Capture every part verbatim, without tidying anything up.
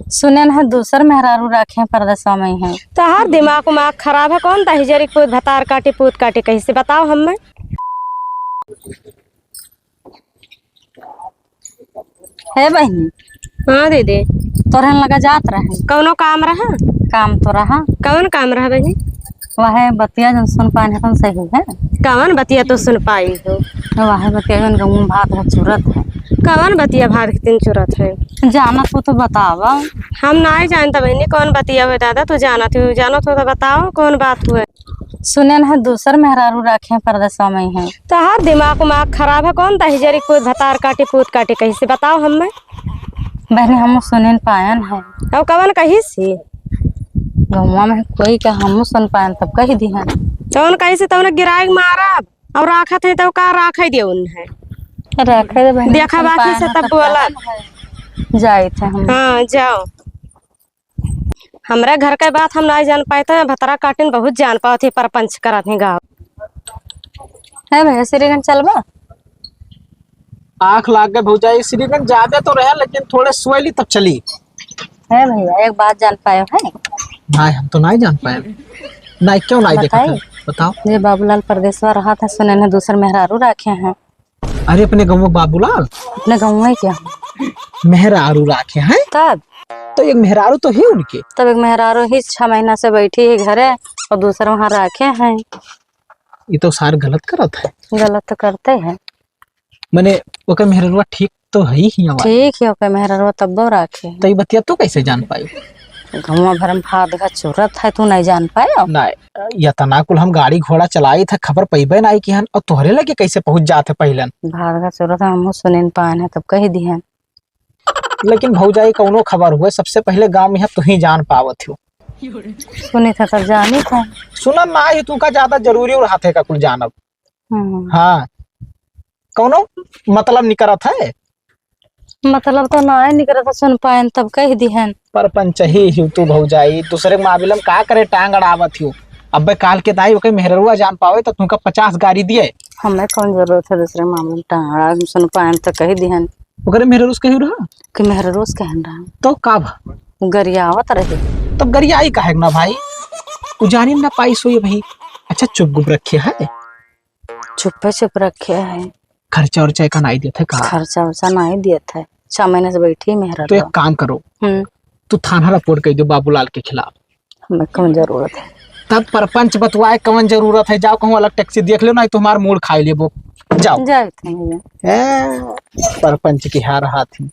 सुनेन है दूसर मेहरारू राखे हैं परदेसवा मइहाँ। तोहार दिमाग उमाग खराब है, कौन दहिजरी पूत भतार काटी पूत काटी कहिसे बताओ हम्मे। हे बहिनी। हाँ दीदी। तोहरे लगा जात रहे। कौनो काम रहा? काम तो रहा। कौन काम रहा बहिनी? वह बतिया जौन सुन पाए हैं, सही है। कौन बतिया तू सुन पाई हो? वह बतिया जौन गहूँ भात है चुरत है। कौन बतिया भात के दिन चुरत है? जानत हो तो बतावा। हम नाहीं जानत बहिनी, कौन बतिया हुए दादा, तू जानत हो, जानत हो तो बताओ कौन बात हुए। सुनेन है दूसर मेहरारू राखे हैं परदेसवा मइहाँ। तोहार दिमाग उमाग खराब है, कौन दहिजरी पूत भतार काटी पूत काटी कहिसे बताओ हम्मे। बहिनी, हमहू सुनेन पायन है। अब कवन कहिसी? गौवा में कोई का हमहू सुन पायन तब कहि दिहन। कवन कहिसी तवन गिराई मारब। और राखत है तो का राखे दे उन्हें। राखे दे बहिनी, देखा सुन बाकी पायन से है तब तब बोला। कवन है। जाइत है हम। हाँ, जाओ। हमरे घर के बात हम नाहीं जान पाइत है, भतरा काटिन बहुत जान पावत ही, परपंच करत ही गाँव। है भैया, श्रीगंज चलबा? आँख लाग गए भौजाई, श्रीगंज जाबे तो रहे, लेकिन थोड़े सोइली तब चली। है भैया, एक बात जान पाए है? नाहीं, हम तो नाहीं जान पाए। नाहीं, क्यों नाहीं देखा बताई? था? बताओ। ये बाबूलाल परदेसवा रहा था, सुने ने दूसर मेहरारू राखे हैं। अरे, अपने गौवा बाबूलाल? अपने गौवा ही क्या? मेहरारू राखे हैं? तब? तो एक मेहरारू तो ही उनके। तब एक मेहरारू ही छह महीना से बैठी है घरे और दूसरा वहाँ राखे हैं। ये तो सार गलत करत है। गलत तो करते हैं। मने ओकर मेहररुआ ठीक तो है ही हमार। ठीक है, ओकर मेहररुआ तब्बो राखे। तो ये बतिया तू कैसे जान पाई? गौवा भर में भात घा चुरत है, तू नहीं जान पायो? नहीं, यतना कुल हम गाड़ी घोड़ा चलाई था, खबर पइबे नाहीं किहन, और तोहरे लगे कैसे पहुँच जात है पहिलन? भात घा चुरत है, हमहू सुने न पाएन है, तब कहि दिहन। लेकिन भौजाई, कौनो खबर हुए, सबसे पहिले गाँव में है, तू ही जान पावत हो। सुनी था तब जानी था। सुनब नाहीं, तू का ज्यादा जरूरी और हाथे का कुल जानब। हम्म। हाँ, कौनो मतलब निकरत है? मतलब तो नाहीं निकरत है, सुन पाएन तब कहि दिहन। परपंच ही हिउ तू भौजाई, दूसरे के मामले में का करे टांग अड़ावत हिउ? अबे काल के दाई ओके मेहररुआ जान पावे तो तुमका पचास गारी दिए। हमें कौन जरूरत है दूसरे मामले में टांग अड़ावे, सुन पाएन तो कहि दिहन। ओकरे मेहररुआ से कहिउ रहा? कि मेहररुआ से कहन रहा। तो का भा? गरियावत रहे। तब गरियाई काहे ना भाई? उ जानी ना पाई सोई भाई। अच्छा चुप गुप रखे है। चुप्पे चुप रखे है। खर्चा उर्चा का नाहीं देत है का? खर्चा उर्चा नाहीं देत है। छह महीने से बैठी मेहरा तो एक तो। काम करो। हम्म। तू थाना रिपोर्ट कर दो बाबूलाल के खिलाफ। हमें कौन जरूरत है? तब परपंच बतवाए कौन जरूरत है? जाओ कहूँ अलग टैक्सी देख लो, नाहीं तो हमार मूड खाई लेबो। जाओ। जाओ इतने में। ए, परपंच की हार हाथ ही।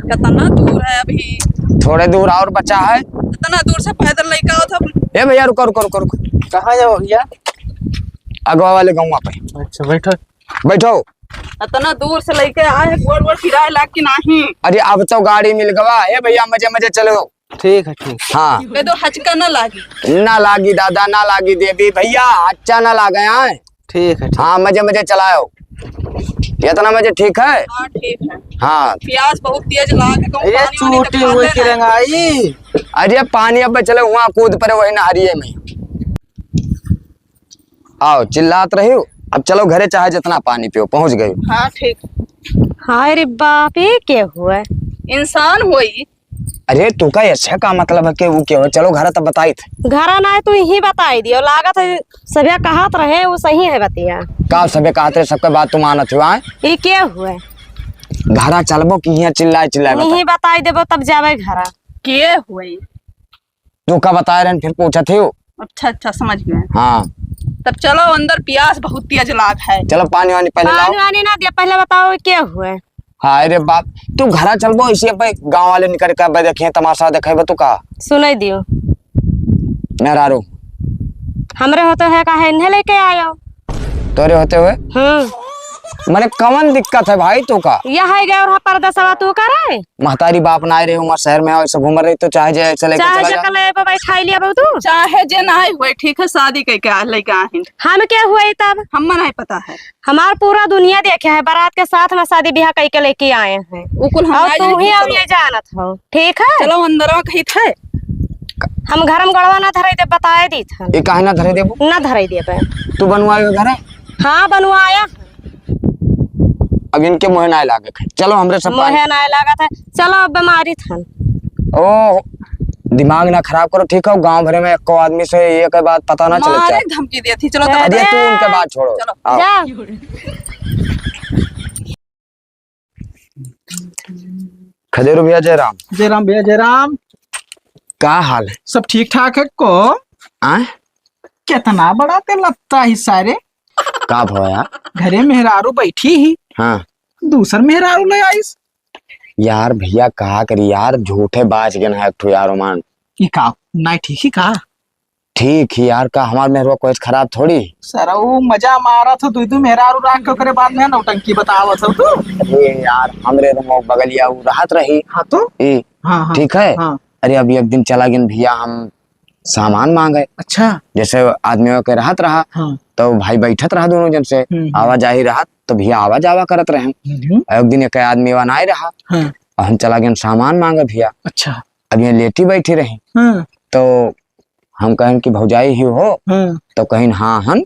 कितना दूर है अभी? थोड़े दूर और बचा है। इतना दूर से पैदल लइके आओ सब। ए भैया, रुको, रुको, रुको, रुको। कहाँ जाओ भैया? अगवा वाले गौवा पे। अच्छा, बैठो। बैठो। इतना दूर से लइके आए, गोड़ वोड़ पिराए लाग कि नाहीं? अरे, अब तो गाड़ी मिल गवा। ए भैया, मजे मजे चलो। ठीक है, ठीक। हाँ। कह दो, हचका ना लागी। ना लागी दादा, ना लागी देवी भैया, अच्छा ना लागे आए। ठीक है, ठीक। हाँ, मजे मजे चलाओ। इतना मजे ठीक है? हाँ, ठीक है। हाँ। प्यास बहुत तेज लाग है, कहूँ अरे, पानी वानी चूटी तो हुई खाते की ना। रंगाई। अरे, पानी अब चले, वहाँ कूद पड़े, वही नहरिए में। आओ, चिल्लात रही हो, अब चलो घरे, चाहे जितना पानी पियो, पहुँच गए। हाँ, ठीक। हाय रे बाप, ये क्या हुआ? इंसान होई। अरे, तू का ऐसे का मतलब है कि वो क्या हुआ? चलो घर तब बताई थे। घर ना है, तू यही बताई दियो, लागत है सभे कहत रहे, वो सही है बतिया। का सभे कहत रहे, सबके बात तू मानत हुआ है? ये क्या हुआ? घरा चलबो कि यहाँ चिल्लाए चिल्लाए बता? यही बताई देबो, तब जावे घरा। के हुए? तू का बताए रहन, फिर पूछत ही हो? अच्छा, अच्छा, समझ गए। हाँ। तब चलो अंदर, प्यास बहुत तेज लाग है। चलो पानी वानी पहले लाओ। पानी वानी ना दिया, पहले बताओ क्या हुआ? हाय रे बाप, तू घरा चलबो, इसी पे गाँव वाले निकल के अबे देखे, तमाशा देखेबे तू का? सुनाई दियो। मेहरारू। हमरे होते है काहे इन्हें लेके आयो? तोरे होते हुए? हम्म। मने कवन दिक्कत है भाई तू का? यह है गए और परदेसवा तू करे? महतारी बाप ना आए रहे, उमर शहर में आओ, ऐसे घूम रही तो चाहे जे ऐसे लेके चाहे चला जे जा। कल एबो बैठाई लिया बहू तू। चाहे जे ना आए हुए, ठीक है, शादी के क्या लेके आए हैं? हम क्या हुए तब? हम नहीं पता है। हमार पूरा दुनिया देखे है, बारात के साथ में शादी ब्याह कई के लेके आए हैं। उ कुल हम और नहीं तू ही जानत हम हो। ये जानत हो, ठीक है? चलो अंदर कही थे। हम घर में गड़वा ना धरे दे, बताए दी था। ये काहे ना धरे देबो? ना धरे देबे। तू बनवाए हो घरे? हाँ, बनवाया। अब इनके मुँहे नाय लागे है। चलो, हमरे सब मोहे नाय लागत है। चलो, अब बीमारी थन। ओ, दिमाग ना खराब करो, ठीक है? गाँव भरे में एको आदमी से ये के बात पता ना चले मारे चाहे। धमकी दिया थी, चलो तो अरे, तू उनके बात छोड़ो। चलो। आओ। जा। खदेरू भैया, जय राम। जय राम भैया, जय राम। का हाल है? सब ठीक ठाक है को? आय? कितना बड़ा ते लगता ही सारे। का भवा यार? घरे मेहरारू बैठी ही। हाँ। दूसर मेहरारू ले आइस। यार भैया, का करी यार, झूठे बाज गए ना एक ठो यार ओमान। ई का? नाय ठीक ही का? ठीक ही यार, का हमार मेहरवा कोई खराब थोड़ी। सर, वो मजा मारत हो, दुई दुई मेहरारू राख के ओकरे बाद में नौटंकी बतावत हो तू। अरे यार, हमरे रूम बगलिया उ रहत रही। हाँ तो? ई, हाँ, हाँ, ठीक है? हाँ। अरे, अभी एक दिन चला गइन भैया, हम सामान मांगे। अच्छा। जैसे आदमी के रहत रहा, हाँ। तो भाई बैठत रहा दोनों जन से, हम्म, हम्म। आवाजाही रहत, तो भैया आवा जावा करत रहे। हम्म। और एक दिन एक आदमी वहाँ आए रहा, हाँ। और हम चला गए सामान मांगे भैया। अच्छा। अब ये लेटी बैठी रही, हाँ। तो हम कहन कि भौजाई ही हो, हाँ। तो कहिन हाँ हन,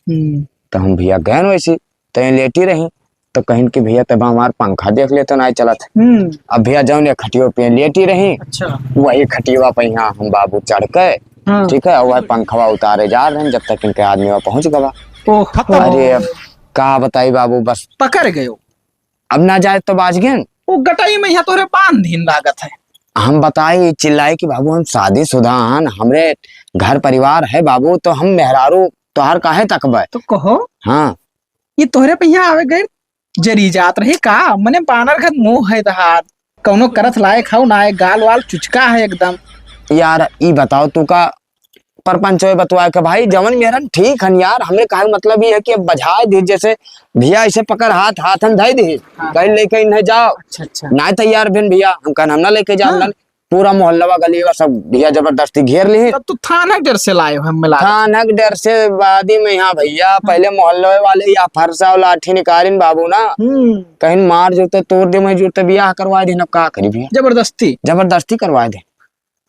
हम्म। तो हम भैया गए वैसे, तो ये लेटी रही, तो कहिन कि भैया तब हमार पंखा देख ले तो नाय चलत। हम्म। अब भैया जौन ये खटियो पे लेटी रही, अच्छा। वही खटिया पे यहाँ हम बाबू चढ़ के, हाँ। ठीक है, वह पंखवा उतारे जा रहे हैं, जब तक इनके आदमी वहाँ पहुँच गवा। ओह। अरे अब का बताई बाबू, बस पकड़ गयो। अब ना जाए तो बाज गए। वो गटाई में यहाँ तोरे बांध दिन लागत है। हम बताई चिल्लाई कि बाबू हम शादीशुदा हन, हमरे घर परिवार है बाबू, तो हम मेहरारू तोहार काहे तकबे? तो कहो। हाँ। ये तोहरे पे यहाँ आवे गए जरी जात रही का? मने बानर घत मुंह है तहार, कौनो करत लायक हौ ना, गाल वाल चुचका है एकदम। यार, ई बताओ तू का परपंच होए बतुआ के भाई, जवन मेहरन ठीक हन यार, हमरे कहे के मतलब ई है कि अब बजाय दे, जैसे भैया ऐसे पकड़ हाथ, हाथ हम धई दे, हाँ। कहीं लेके इन्हें जाओ। अच्छा, अच्छा। ना तैयार भेन भैया, हम कहन हम ना लेके जाओ, हाँ। ना। पूरा मोहल्ला गली सब भैया जबरदस्ती घेर ली। तब तू थाना के डर से लाए हो, हमें लगा। थाना के डर से बादी में यहाँ भैया, हाँ। पहले मोहल्ले वाले या फरसा और लाठी निकालिन बाबू ना, हम्म। कहीं मार जुरते तोड़ दे, मैं जुरते बियाह करवा दे, अब का करी भैया? जबरदस्ती। जबरदस्ती करवा दे।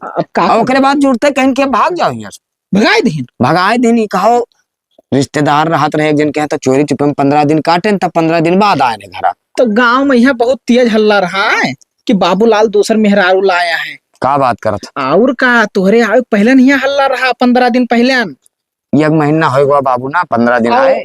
अब का और करी? ओकरे बाद जुरते कहीं के भाग जाओ यहाँ से। भगाए दीन। भगाए दीन, ई कहो, रिश्तेदार रहत रहे एक जन के यहाँ, तो चोरी चुपे में पन्द्रह दिन काटेन, तब पन्द्रह दिन बाद आए ने घरा। तो गांव में यहाँ बहुत तेज हल्ला रहा है कि बाबूलाल दूसर मेहरारू लाया है। का बात करत? और का, तोहरे आवे पहले नहीं हल्ला रहा, पन्द्रह दिन पहले न। एक महीना हो गवा बाबू ना, पन्द्रह दिन और आए।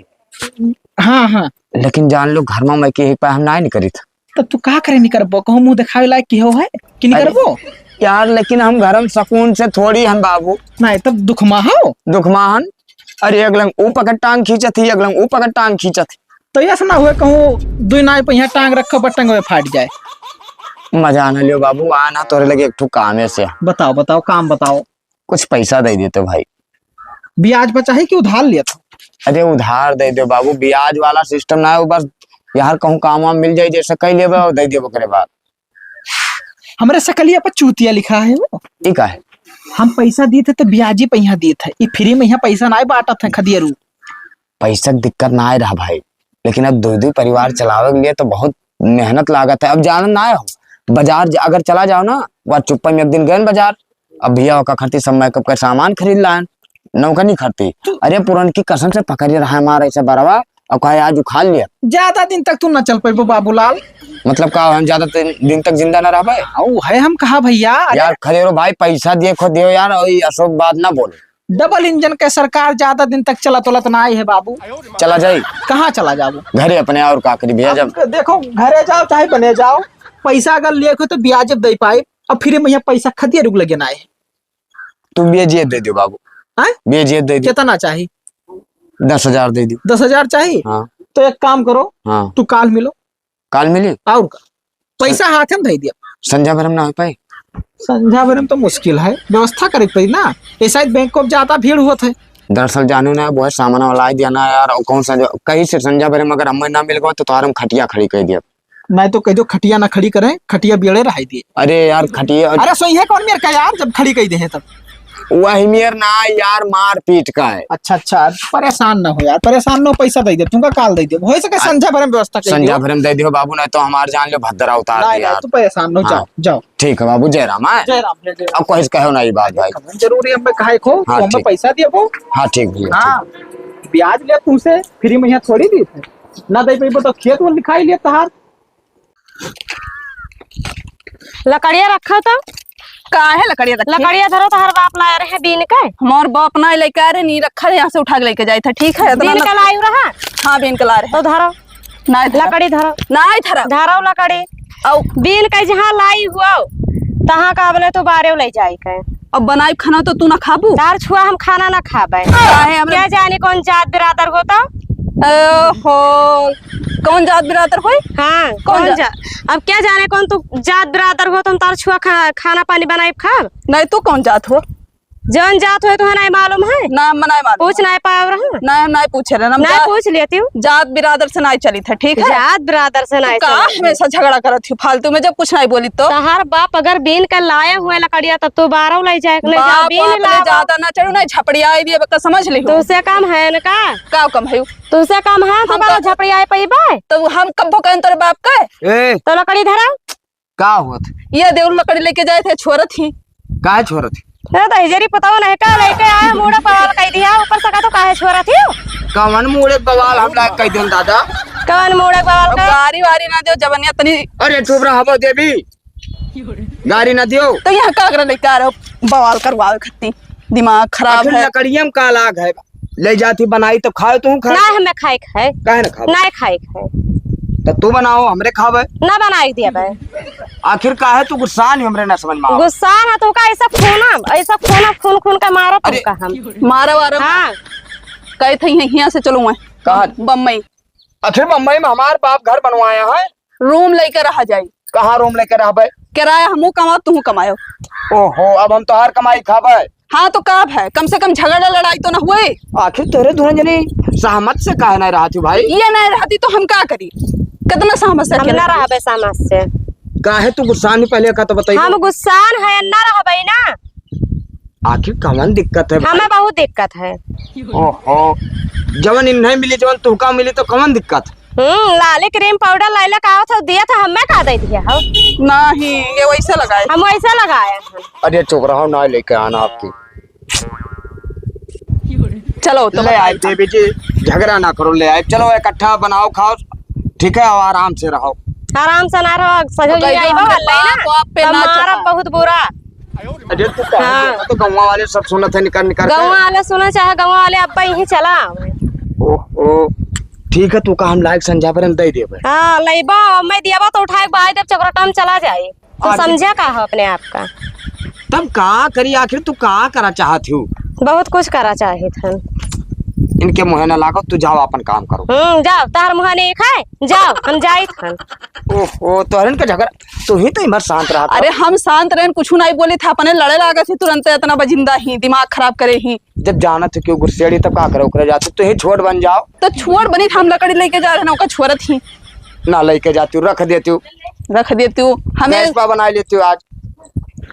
हाँ, हाँ। लेकिन जान लो, घर में मैं के ही पे हम ना नहीं करी था। तो तू का करे नहीं करबो? कहूँ मुंह दिखावे लायक की हो है कि नहीं अरे, करबो? यार, लेकिन हम घर में सुकून से थोड़ी हन बाबू। नहीं, तब दुख मा हो। दुख मा हन। अरे, एक लंग ऊ पकड़ टांग खींचत ही, एक लंग ऊ पकड़ टांग खींचत ही। तो ऐसा ना हुए कहूँ दुई नाई पे यहाँ टांग रखो, बटंग में फाट जाए। मजा ना लियो बाबू, आ ना तोरे लगे एक ठो काम है से। बताओ, बताओ, काम बताओ। कुछ पैसा दे देते भाई। ब्याज पर चाही कि उधार लियत हो? अरे उधार दे दो बाबू, ब्याज वाला सिस्टम ना है, वो बस यार कहूँ काम वाम मिल जाए जैसे कई लेबे और दे देबो ओकरे बाद। हमरे सकलिया पर चूतिया लिखा है वो। ई का है? हम पैसा दीत है तो ब्याजी पे यहाँ दीत है, ई फ्री में यहाँ पैसा ना बांटत है खदियरू। पैसा के दिक्कत ना आए रहा भाई, लेकिन अब दो दो परिवार चलावे के लिए तो बहुत मेहनत लागत है। अब जान ना आए हो, बाजार ज-, अगर चला जाओ ना, वह चुप्पा में एक दिन गए न बाजार, अब भैया ओका खातिर सब मेकअप का सामान खरीद लान, नौका नहीं खरीदती। तू अरे पुरनकी कसम से पकड़े रहा हमारा ऐसा बरवा, और कहे आज उखाड़ लिया। ज्यादा दिन तक तू ना चल पैबो बाबूलाल। मतलब का हम ज्यादा दिन, दिन तक जिंदा ना रह पाए? हाँ, वो है हम कहा भैया। अरे यार खदेरो भाई पैसा दिए खो दियो यार, और ये अशोक बात ना बोलो। डबल इंजन के सरकार ज्यादा दिन तक चलत उलत ना आई है बाबू। चला जाई। कहाँ चला जाबो? घरे अपने, और का करी भैया अब जब देखो, घरे जाओ चाहे बने जाओ, पैसा अगर लिए को तो ब्याज दे पाए, अब फिर मैं यहाँ पैसा खदिया रुक लगे ना है। तू ब्याज दे दियो बाबू। हैं? ब्याज दे दियो। कितना चाही? दस हजार दे दियो। दस हजार चाही? हाँ। तो एक काम करो, हाँ। तू काल मिलो। काल मिली? और का? पैसा हाथ में धई दिया। संझा भर में ना हो पाए? संझा भर में तो मुश्किल है, व्यवस्था करे के पड़ी ना। ऐसा ही बैंक को ज्यादा भीड़ हुआ था। दरअसल जानू ना, वो है सामान वाला आई दिया ना यार, और कौन सा जो, कहीं से संझा भर में अगर हमें ना मिल गए तो तोहार हम खटिया खड़ी कर दिया। नहीं तो कह दो खटिया ना खड़ी करें, खटिया बियड़े रहाई दिए। अरे यार खटिया। अरे सोई है कौन मेर का यार, जब खड़ी कही दे हैं तब। वही मेर ना यार, मारपीट का है। अच्छा, अच्छा, परेशान ना हो यार, परेशान ना हो, पैसा दे दे, तुमका काल दे दे, हो सके अरे, संझा भर में व्यवस्था कर संझा दियो। भर में दे दियो बाबू, नहीं तो हमार जान लो भद्रा उतार नहीं, दे नहीं, यार। तू परेशान ना हो, हाँ। जाओ, जाओ। ठीक है बाबू, जय राम, हाँ? जय राम, जय, जय राम। अब कोई कहो ना ये बात भाई। जरूरी हमें कहा एक हो, हाँ, तो हमें ठीक। पैसा दिए वो। हाँ, ठीक भैया, हाँ, ठीक। ब्याज ले तुमसे, फ्री में यहाँ थोड़ी दी थे। ना दे पइबो तो खेत वो लिखाई लिया तहार। लकड़िया रखा तो। काहे लकड़िया रखी? लकड़िया धरो, तोहर बाप लाए रहे बीन के। हमार बाप ना लेके आ रहे, नहीं रखा रहे, यहाँ से उठा के लेके जाए था, ठीक है? इतना बीन ना के लायू रहा? हाँ, बीन के ला रहे। तो धरो। नाय धरा। लकड़ी धरो। नाय धरा। धरो लकड़ी। औ। बीन के जहाँ लाई हुआ, तहाँ का बोले तो बारे ले जाए के। अब बनाई खाना तो तू ना खाबू? तार छुआ हम खाना ना खाबे। काहे हमरे क्या जाने कौन जात बिरादर होता? ओहो, कौन जात बिरादर होई? हाँ, कौन कौन जा-, जा-, अब क्या जाने कौन तू जात बिरादर हो, तुम तार छुआ खा-, खाना पानी बनाई खाब? नहीं, तू कौन जात हो? जौन जात हो, तुम्हें नहीं मालूम है? ना, हम नहीं मालूम। पूछ नहीं पाव रहा? ना, हम नहीं पूछे रहे, हम नहीं जात, पूछ लेती हूँ। जात बिरादर से नहीं चली था, ठीक है? जात बिरादर से तू नहीं का चली थी। हमेशा झगड़ा करत हो फालतू में, जब कुछ नहीं बोली तो? तहार बाप अगर बीन के लाए हुए लकड़िया, तब तो बारह ले जाए, ले जा, बाप, बीन बाप ले लावा। ज्यादा ना चढ़ू, नहीं झपड़िया आई भी, अब का समझ ली हूँ। तुझसे कम है ना का? का कम है? तुझसे कम है, तो हम का तो झपड़िया आई पइबे? तो हम कब भोकन तोरे बाप के? ए, तो लकड़ी धरा। का होत? ये देउर लकड़ी लेके जाए थे, छोरत ही। काहे छोरत ही? अरे तो हिजरी पताओ नहीं का लेके आया, मूड़े बवाल कह दिया, ऊपर से का तो काहे छोरत ही? कवन मूड़े बवाल हम लाग कह देन दादा? कवन मूड़े बवाल अब का? गारी वारी ना दो, जवनिया तनी। अरे चुप रह, हबो देवी। गारी ना दियो। तो यहाँ का करे लेके आ रहे हो? बवाल करवावे खत्ती। दिमाग खराब आखिर है। लकड़िया में का लाग है? ले जाती बनाई तो खाओ तू, खा। ना, हमें खाए के है। काहे ना खाबे? ना खाए के है। तो तू बनाओ, हमरे खाबे। ना बनाए के दिया बे। आखिर काहे तू गुस्सा नहीं, हमरे ना समझ में आवे। गुस्सा ना तो का, ऐसा खून, ऐसा खून, खून, खून का मारो अरे, तुमका हम। मारा वारा। हाँ। कहे थे यहीं, यहाँ से चलो मैं। कहाँ? बम्बई। आखिर बम्बई में हमार बाप घर बनवाया है। रूम लेके रहा जाई। कहाँ रूम लेके रहबे? किराया हमहू कमाओ, तुहू कमाओ। ओहो, अब हम तोहार कमाई खाबे? हाँ, तो का है, कम से कम झगड़ा लड़ाई तो ना हुए। आखिर तोरे दोनों जने सहमत से काहे नहीं रहत हो भाई? ये नहीं रहती तो हम का करी? कितना सहमत से हम अकेले ना रही? रहबे सहमत से। काहे तू गुस्सा नहीं पहले का तो बताइए। हम गुस्सान है, ना रहबे ना। आखिर कवन दिक्कत है भाई? हमें बहुत दिक्कत है। ओहो, जवन इन्हें मिली, जवन तुहका मिली, तो कवन दिक्कत? हम्म, लाली क्रीम पाउडर लाइला का आवत हो, दिया था, हमें का दे दिया हो? नहीं, ये वैसे लगाए। हम वैसे लगाए हैं। अरे चुप रहो, ना लेके आना आपकी। चलो, तो ले बताइए। आए देवी जी, झगड़ा ना करो, ले आए। चलो, इकट्ठा बनाओ, खाओ, ठीक है, और आराम से रहो। आराम से ना रहो, सजो तो जी कहियो आइबो, हमरे हल्ला ही ना। बाप, बाप पे तब ना मारब चढ़ा। बहुत बुरा। अरे तू कहाँ हाँ। गया? तो गौवा वाले सब सुनत है निकर निकर के। गौवा वाले सुने चाहे गौवा वाले अब यहीं चला आवे। ओहो, ठीक है, तू का हम लायक संझा पर हम दे देबे। हाँ, लइबा, मैं दियाबा तो उठाए के बाहर जब चकरोटा में चला जाए, तो आज समझा का हो अपने आप का? तब का करी, आखिर तू का करा चाहत हो? बहुत कुछ करा चाहत हन। इनके मुँहे न लागो, तू जाओ अपन काम करो। हम्म, जाओ, तार मुँह नहीं खाए, जाओ, हम जाइत हन। ओहो, तोहरन का झगड़ा, तू ही तो इमर शांत रहा। अरे, हम शांत रहन, कुछ नहीं बोले थे, अपने लड़े लागे थे तुरंत, इतना बजिंदा ही, दिमाग खराब करे ही। जब जानत हो कि वो गुस्सेड़ी, तब का करे, ओकरे जाते, तू ही छोट बन जाओ। तो छोट बनी, हम लकड़ी लेके जा रहे ना, ओका छोरत ही। ना लेके जाती हूँ, रख देती हूँ। रख देती हूँ, हमें गैस पर बना लेती हूँ आज।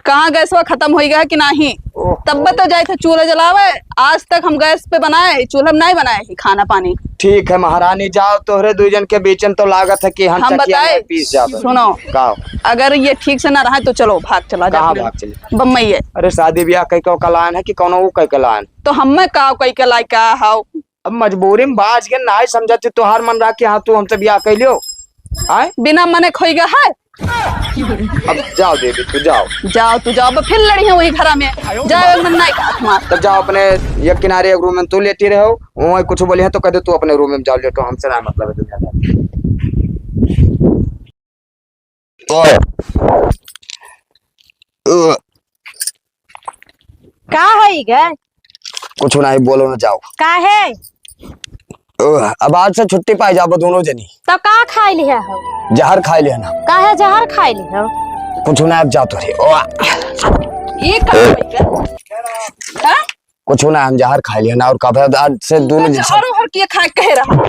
कहाँ गैसवा खत्म होई गया कि नाही? ओहो। तब तो जाए थे चूल्हा जलावे, आज तक हम गैस पे बनाए, चूल्हा में नहीं बनाए ही खाना पानी। ठीक है महारानी, जाओ, तोहरे दू जन के बीच में तो लागत है कि हम हम चकिया बताए, में पीस जाबे। सुनो, का? अगर ये ठीक से ना रहे तो चलो भाग चला जा कहाँ अपने भाग चले? बम्बई है। अरे शादी ब्याह कई को कलान है कि कौनो वो कई कलान? तो हमें का कई के लायक का हाउ? अब मजबूरी में बाज के नाई समझत, तोहार मन रहा कि हाँ, तू हमसे ब्याह कर लियो। आय? बिना मने खोई गया है। अब जाओ देवी, तू जाओ। जाओ, तू जाओ, अब फिर लड़ी है वही घरा में। जाओ, एक मन नाई कहा तुम्हार। तब जाओ अपने एक किनारे एक रूम में तू लेटी रहो, वहीं कुछ बोली है तो कह दे तू अपने रूम में जाओ, लेटो, हमसे ना मतलब है दुनिया का। ओ। ओ। का होई गे? कुछ नहीं, बोलो ना, जाओ। काहे? ओ, अब आज से छुट्टी पाई जाबो दोनों जनी। तो का खाई लिया हो? जहर खाई लिया ना। काहे जहर खाई लिया हो? कुछ ना, अब जाओ तो रे। ओ। ये का होई गे? हाँ? कुछ ना, हम जहर खाई लिया ना, और कब है आज से दोनों तो जन जहर ओहर के खाए कहे रहा।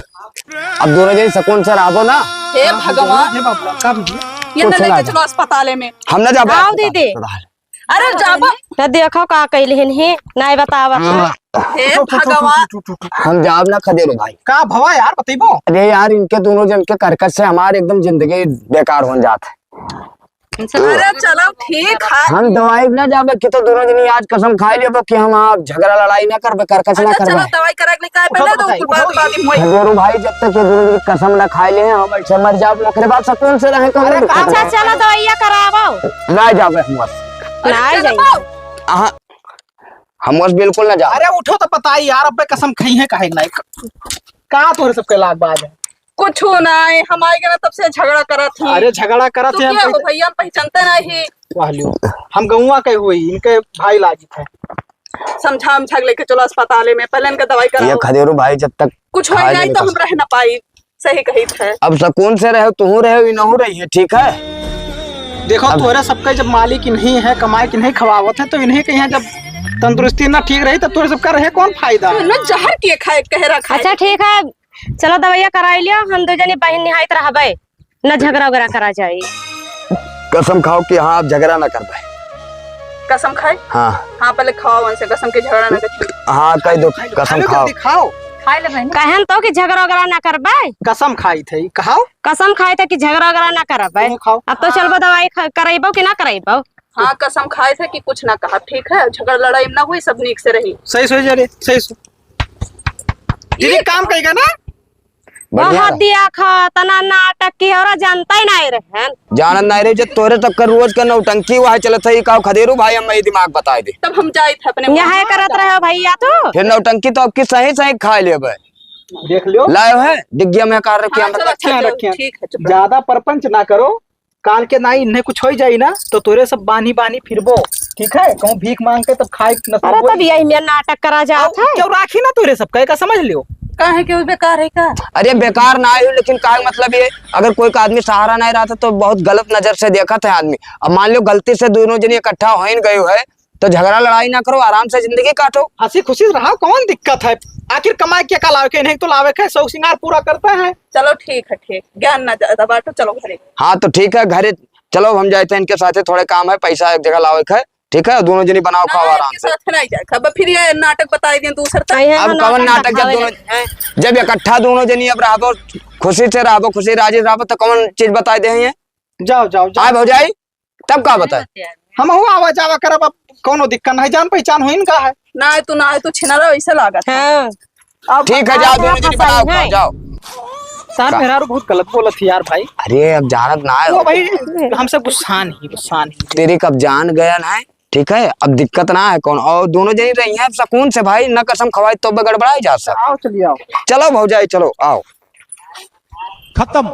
अब दोनों जन सुकून से रहबो ना। हे भगवान। हे बाबा, का भेजी? ये कुछ ना ना लेके जा। चलो अस्पताल में। हम ना जाबो आओ अस्पताल। दीदी। अस्पताल। अरे जाबो। तो देखो का कइले हन ही, नाय बतावत। हे उठ, उठ, उठ, भगवान। उठ, उठ, उठ, उठ। हम जाब ना खदेरो भाई। का भवा यार, बतइबो? अरे यार, इनके दोनों जन के करकट से हमार एकदम जिंदगी बेकार होन जात है। अरे चलो ठीक है। हम दवाई ना जाबे कि तो दोनों जनी आज कसम खाई लेबो कि हम आप झगड़ा लड़ाई ना करबे, करकस ना करबे। अच्छा चलो दवाई करा के लेके आए, पहले तो कुल बात बात ही हुई। खदेरू भाई जब तक ये दोनों जनी कसम ना खाई ले हम ऐसे मर जाब, ओकरे बाद सुकून से रहे। अच्छा चलो दवाइया करावो। ना जाबे हम बस। ना जाइए। हम बस बिल्कुल ना जाब। अरे उठो तो पता ही यार, अबे कसम खाई है काहे नहीं? का तोहरे सबके लाग बाज है? कुछ ना है, हम आए गए ना तब से झगड़ा करत ही। अरे झगड़ा करत तो ही हम क्या हो कहीं भैया, हम पहचानते नहीं। वाह लियो, हम गौवा के हुई, इनके भाई लागी थे। समझा हम झगड़े के चलो अस्पताले में, पहले इनका दवाई ये कराओ। खदेरू भाई जब तक कुछ हो जाए तो हम रह ना पाई। सही कही थे। अब सुकून से रहो, तू रहो, इनहू रही है, ठीक है? देखो अब तोहरे सबके जब मालिक इन्हीं है, कमाई के नहीं खवावत है, तो इन्हीं के यहाँ जब तंदुरुस्ती ना ठीक रही तो तोहरे सबका रहे कौन फायदा? ना जहर के खाए, कह रहा खाए। अच्छा ठीक है, चलो दवाइया कराई लियो, हम दो जनी बहिन निहाइत रहबे, ना झगड़ा वगैरह करा जाए। कसम खाओ कि हाँ, आप झगड़ा ना करबे। कसम खाए? हाँ। हाँ, पहले खाओ उनसे कसम कि झगड़ा ना करबे। हाँ, कह दो, कसम खाओ। खाओ। कहन तो कि झगड़ा वगैरह ना करबे। कसम खाई थे, खाओ। कसम खाए थे कि झगड़ा वगैरह ना करबे। तुम खाओ। अब तो चलबो दवाई ख-, करैबो कि ना करैबो? हाँ, कसम खाए थे कि कुछ ना कहा, ठीक है? झगड़ा लड़ाई ना हुई, सब नीक से रही। सही सोच रहे, सही सोच। दीदी, काम करेगा ना? बढ़िया बहुत रहा। दिया खा, तना नाटक की, और जानता ही नहीं रहन। जानत नहीं रहे, जब तोरे तक का रोज का नौटंकी वहाँ चलत है, ई का खदेरू भाई, हम ये दिमाग बताए दे। तब हम जाए थे अपने यहाँ करत रहे हो भैया तू। फिर नौटंकी तो आपकी सही सही खाए लेबे। देख लियो। लायो है, डिग्गिया में कार रखिया हाँ, हम। चलो, अच्छा, रखिया, चलो, रखिया। ठीक है, चुप रहो। ज्यादा परपंच ना करो। काल के नाई इन्हें कुछ हो जाई ना, तो तोरे सब बानी बानी फिरबो, ठीक है? कहूँ भीख मांग के तब खाए न अरे, सोबो। तब यही में नाटक करा जात अब है। क्यों राखी ना तोरे सब कहे का, समझ लियो। काहे के बेकार है का? अरे, बेकार ना आयो, लेकिन काहे मतलब ये, अगर कोई का आदमी सहारा नहीं रहता तो बहुत गलत नजर से देखत है आदमी। अब मान लो गलती से दोनों जने इकट्ठा होइन गयो है, तो झगड़ा लड़ाई ना करो, आराम से जिंदगी काटो। हंसी खुशी से रहो, कौन दिक्कत है? आखिर कमाए के का लावे के, नहीं तो लावे के शौक श्रृंगार पूरा करता है। चलो ठीक है, ठीक, ज्ञान ना ज्यादा बांटो, चलो घरे। हाँ तो ठीक है, घरे चलो, हम जाते हैं, इनके साथे थोड़े काम है, पैसा एक जगह लावे के है, ठीक है, दोनों जनी बनाओ खाओ ना, आराम इनके से। साथ नहीं जाए, अब फिर ये नाटक बताई दिए दूसर तक। अब कौन नाटक, जब दोनों, जब इकट्ठा दोनों जनी अब रहबो, खुशी से रहबो, खुशी राजी रहबो, तो कौन चीज बताई दे हैं? जाओ, जाओ, जाओ। आए भौजाई, तब का बताए? हमहू आवा जावा करब, अब कौनो दिक्कत नहीं, जान पहचान होइन का है? ना है तू, ना है तू छिनरा वैसे लागत है। हाँ। अब ठीक है, जाओ, दोनों जनी बनाओ खाओ, जाओ। तार मेहरारू बहुत गलत बोलत ही यार भाई। अरे, अब जानत ना है। वो भाई, हमसे गुस्सा नहीं, गुस्सा नहीं। तेरे कब जान गया ना है, ठीक है, अब दिक्कत ना है कौन, और दोनों जनी रही हैं अब सुकून से भाई, ना कसम खवाई तो गड़बड़ाई जा सब। आओ, चलिए आओ। चलो भौजाई, चलो, आओ। खत्म।